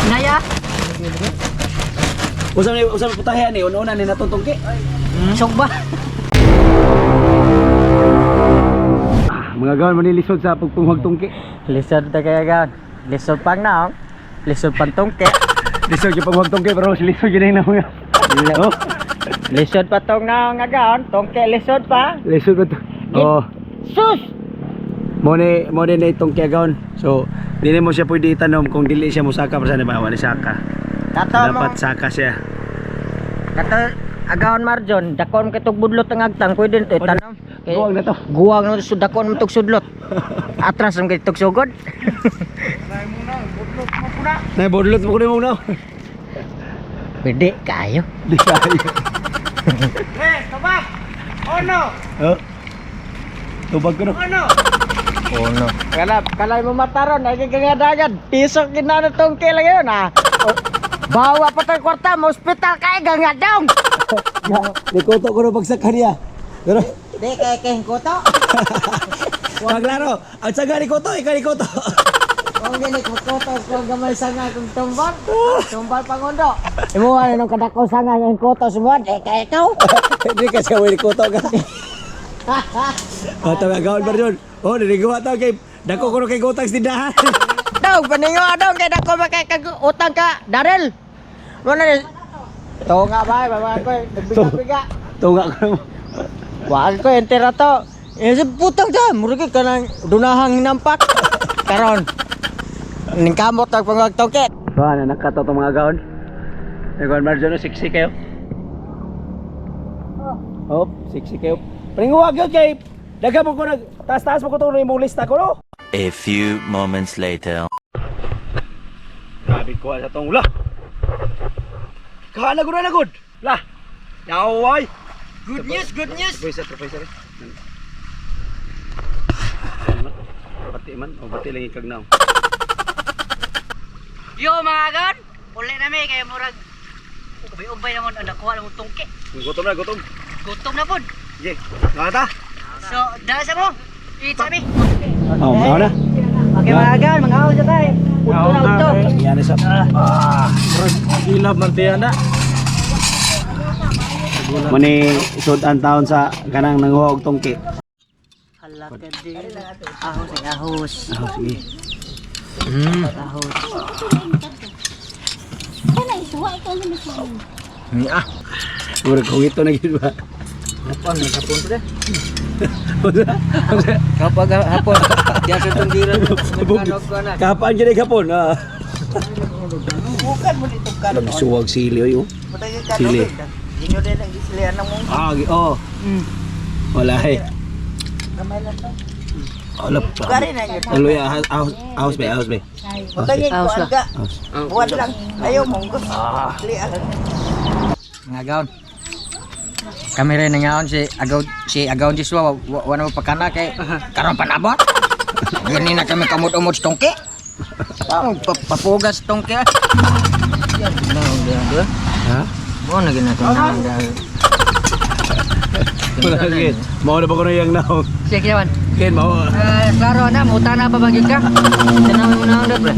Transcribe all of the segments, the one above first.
Naya. Usa ni putahe ani, una-una ni natong tungki. Sugba. Ah, mga gawon manilisod sa pagpungwag tungki. Lisod ta kaya gan. Lisod pang naong. Lisod pang tungke. Lisod yung paghuwag tungki pero mas lisod yun na mga. Oh, Lisod pa tong naong agaon. Tungke lisod pa. lisod ba to? Oh. Sus! Mo ni na itong kiyagaon. So, dili mo siya pwede itanom kung dili siya musaka para sa ba wala saka. Kato mo. Dapat saka siya. Kato agaon marjon, dakon kay tug budlot ang agtang pwede nito itanom. Kay- Guwang na to. Guwang na to, so dakon mo tug sudlot. Atras ang kay tug sugod. Nay bodlot mo kuno mo na. Pwede kayo. Di kayo. Eh, tubag. Ono. Oh. Tubag ko no. Ono. Kala kalay mo mataron ay kay nga dagan. Piso kinana tungke lang yun ah. O, bawa pa tong kwarta mo ospital kay gangadong. Di ko to kuno bagsak kaniya. Pero Di kay kay koto. Paglaro, ang tsaga ni Koto, ikaw ni Koto. Kung gini ko koto kung gamay sanga kung tumbal. Tumbal pangundo. Imo ano nung kadako sanga ng koto sumuan eh kay ikaw. Hindi kasi away ni Koto ka. Oh, tawa gawon ba yun? Oh, niligawa ta kay dako kuno kay Gotang tindahan. Daw paningo daw kay dako ba kay kag utang ka Darel. Mo na ni. To nga ba baba ko nagbiga-biga. Tunga ko. Wa ko entera to. Eh sa putang ta, murag ka nang dunahang hinampak. Karon. Ning kamot ang pangwagtongke. Ba, na nakato tong mga gawon. Nagawan Marjono, siksi kayo. Oh, siksi kayo. Paninguwag yun kay Daga mo ko nag taas-taas mo ko itong imong lista ko no. A few moments later. Grabe ko sa tong ula. Kaana gud na gud. Lah. Yaway. Good news, good news. Trapesa, trapesa. Bati man, o bati lang ikagnaw. Yo mga gan. Uli na mi kay murag ubay-ubay naman ang nakuha namong tungki. Gutom na, gutom. Gutom na pod. Sige, nakata. So, dala sa mo. Eat sa mi. Oh, mao na. Okay mga gan, mga na tayo. Udto na udto. Yan sa. Ah, Ilab man tiyan na. Mani sud ang taon sa kanang nanguha og tungki. Hala ka din. Ahos ay ahos. Oh, sige. Ahos. Ah, Murag kung ito na gid ba. hapon hapon pre. Kapag hapon, diyan sa tunggiran. Kapan gid kapon. Ah. Bukan mo dito ka. Nagsuwag sili oy oh. Sili. Inyo din ang gislian ng mong Ah, oh. Wala eh. gamay lang to. Wala pa. Gari na yun. Alo ya, ahos, ahos ba, ahos ba. Butangin Ahos ko lang. ang Ahos. Buwan lang. Ayaw mong gusto. Nga gaon. Kami rin nangaon si agaw si Swa wa, wa na mo pagkana kay karon panabot. Gani na kami kamot-umot sa tungke. Pang papugas sa tungke. Ha? Mo na ginatong na. Wala gid. Mao na ba kuno yang naong? Sige man. Ken mao. Eh, klaro na, muta na pa ba gyud ka? Tanawin mo na ang pre.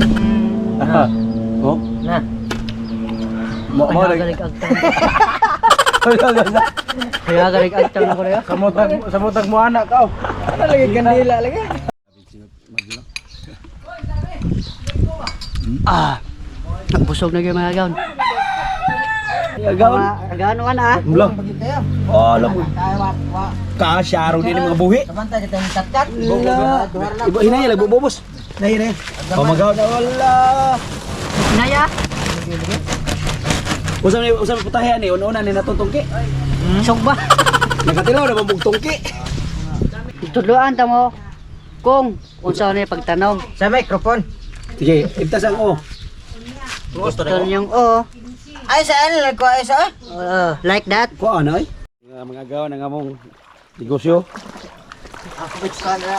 Oh, Na. mao mao Kaya na. galing agtang. Kaya galing agtang ako na. Samotag mo anak ka. oh. Ano lagi kandila lagi? Ah. Busog na gyud mga gaon. Agaw. Gaon ka na ah. Mula. Oh, alam mo. Kasyaro din ang mga buhi. Sabantay kita ng tatkat. Iba hinay lang bubos. Hinay hinay. Oh, magaw na wala. Naya. Usa ni putahe ani, una-una ni natong tungki. Sugba. Nakatilaw na bang tungki. Tudloan ta mo kung unsa ni pagtanom. Sa microphone. Sige, ibtas ang o. Gusto niyong o. Ay sa ano lang ko ay sa. Like that. Kuan ay. Mga mga gaw ng among negosyo. Ako bitsa na.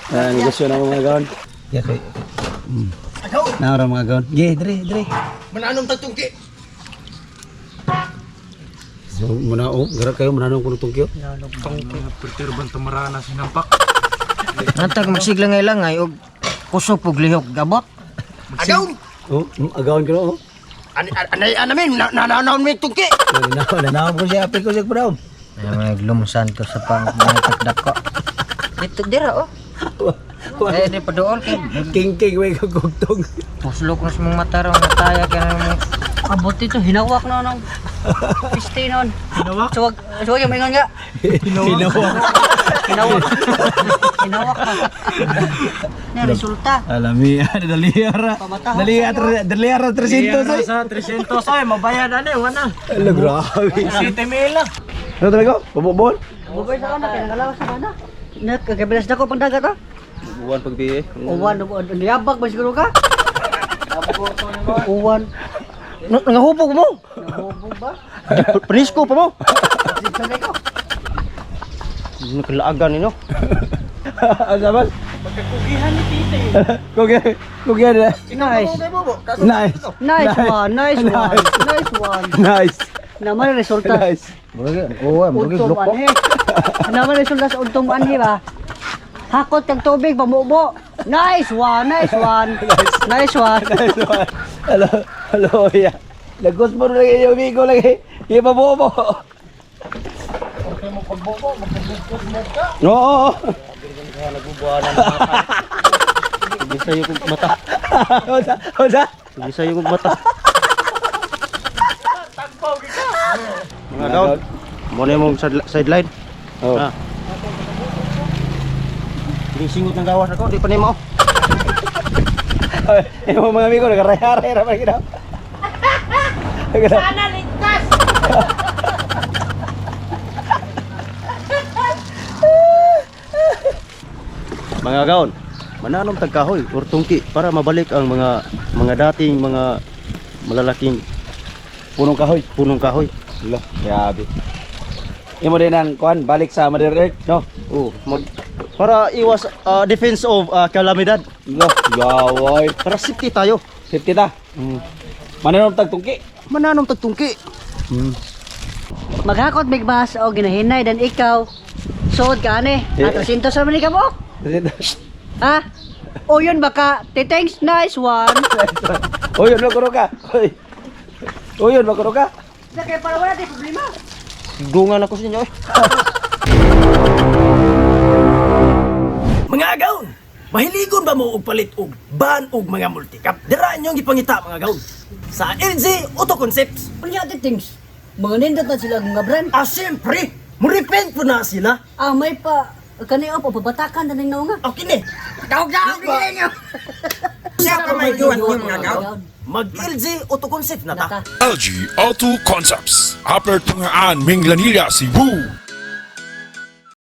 Ah, negosyo na mga gaw. Yeah, kay. Naara mga gaw. Ge, dire, dire. Mananom tag tungki. So, muna oh, gara kayo mananong kuno tungki. oh. Perturban tamarana sinampak. Nantag magsigla ngay lang ay og kusog pug lihok gabot. Agaw. Oh, agawon ko no. Oh. Anay anamin, nananaon mi tungki. Nanaw, nanaw ko siya, apil ko siya bro. Ay, maglumsan ko sa pang mga takdak ko. Dito dira oh. Eh, di padool kay King king way ko kugtong. Puslok na sa mong mata ron, nataya kaya na mong Abot ito, hinawak na nung piste nun. Hinawak? Suwag, suwag yung ingon nga. Hinawak. Hinawak. Hinawak na. Na resulta. Alami, dali ara. Pamatahan Dali ara, dali ara 300 ay. Sa 300 ay mabayad ani wala. Ala grabe. 7 mil lang. Ano talaga? Bububol? Bubay sa kana, kaya nangalawas sa kana. Nagkagabilas na ko pang dagat ah. Buwan pagbiye. Uwan, uwan, niyabag ba siguro ka? Uwan. Nangahubog mo. Nahubog ba? Panisko pa mo. Sanay ko. Nakalaagan nino. Ano naman? Pagkakugihan ni Tite. Kugi, kugi na. Nice. Nice. Nice one, nice one, nice one. Nice. Naman ang resulta. Nice. Oo, murag Untong lukok. anhi. Naman ang resulta sa untong anhi ba? Hakot kag tubig, pamubo. Nice one, nice one. Nice one. Nice one. Hello, hello, ya. Lagos mo lagi yung amigo lagi. Iya pabobo. Oo. Gisayo kong mata. Osa, osa. Gisayo kong mata. Mga gaw. Mo na yung sideline. Oh. Ah. Hindi singot ng gawas ako, di pa nimo. Ay, yung mga amigo nagarayaray ra man ginaw. Sana ligtas. Mga gaon, mananom tagkahoy or tungki para mabalik ang mga dating mga malalaking Punong kahoy. punong kahoy. Lo, grabe. Imo din ang kuan balik sa Mother Earth, no? Oh, para iwas defense of kalamidad. Lo, gaway. Para safety tayo. Safety ta. Mananom tagtungki. Mananom tagtungki. Maghakot big bus o ginahinay dan ikaw. Suod ka ani. Eh. At 300 ra man ni kabok. Ha? O yun baka, thanks, nice one. Uy, yun, makuro ka. Uy. Uy, yun, makuro ka. Sa kaya para wala di problema. Dungan ako sa inyo eh. Mga agaon, mahiligon ba mo og palit og ban og mga multicap? Dira inyong gipangita mga agaon sa LG Auto Concepts. Unya ate things. Mga nindot na sila mga brand. Ah, siyempre, mo-repent po na sila. Ah, may pa kani op pabatakan na ning naunga. Okay ni. Daog-daog ninyo. Siya ka may giwan mga agaon. Mag LG Auto Concept na ta. Nata. LG Auto Concepts. Upper Tungaan, Minglanilla, Cebu.